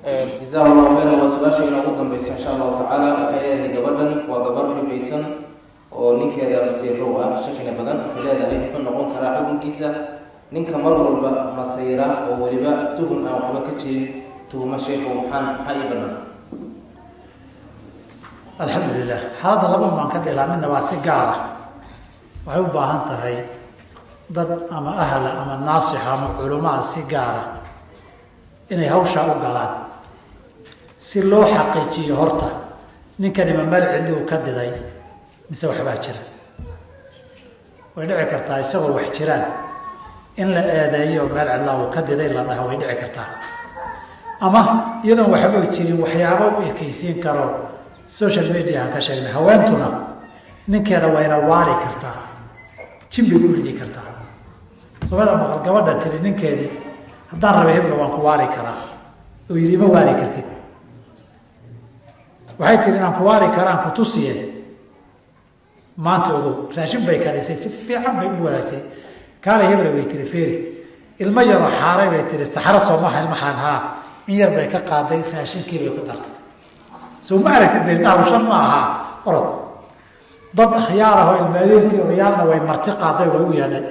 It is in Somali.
Jazahu Allahu khayran. Waa su-aasha inoogu dambaysa, insha Allahu tacaala. Waxay leedahay gabadhan, waa gabar dhibaysan oo ninkeeda masiirow ah, shakina badan. Waxay leedahay, muxuu noqon karaa xukunkiisa ninka mar walba masayra oo weliba tuhun aan waxba ka jirin tuhuma? Sheekhow, maxaa ii banaan? Alxamdulilah. Xaaladda laba baan ka dhilaa. Midna waa si gaar ah, waxay u baahan tahay dad ama ahla ama naasixa ama culumaa si gaara inay hawshaa u galaan, si loo xaqiijiyo horta ninkani ma meel cidli uu ka diday mise waxbaa jira. Way dhici kartaa isagoo wax jiraan in la eedeeyo, meel cidlaa uu ka diday la dhaho, way dhici kartaa. Ama iyadoon waxba jirin waxyaaba u ekeysiin karo social media aan ka sheegnay. Haweentuna ninkeeda wayna waali kartaa, jin bay ku ridi kartaa. Soomada maqal gabadha tiri ninkeedii, "Haddaan raba hebla waan ku waali karaa," oo yidhi, "Ma waali kartid." Waxay tiri, "Inaan ku waali karaan ku tusiye maanta ogow." Raashin bay karisay, si fiican bay u wanaagsay. "Kaalay hebla," bay tiri, "feeri ilmo yaroo xaaray," bay tiri. "Saxro soo maha ilmahaan?" "Haa." In yar bay ka qaaday, raashinkii bay ku dartay. "Soo ma aragtid?" bay dhahawshan ma ahaa orod. Dad akhyaar ah oo ilmaadeertii odayaalna way marti qaaday, way u yeedhay.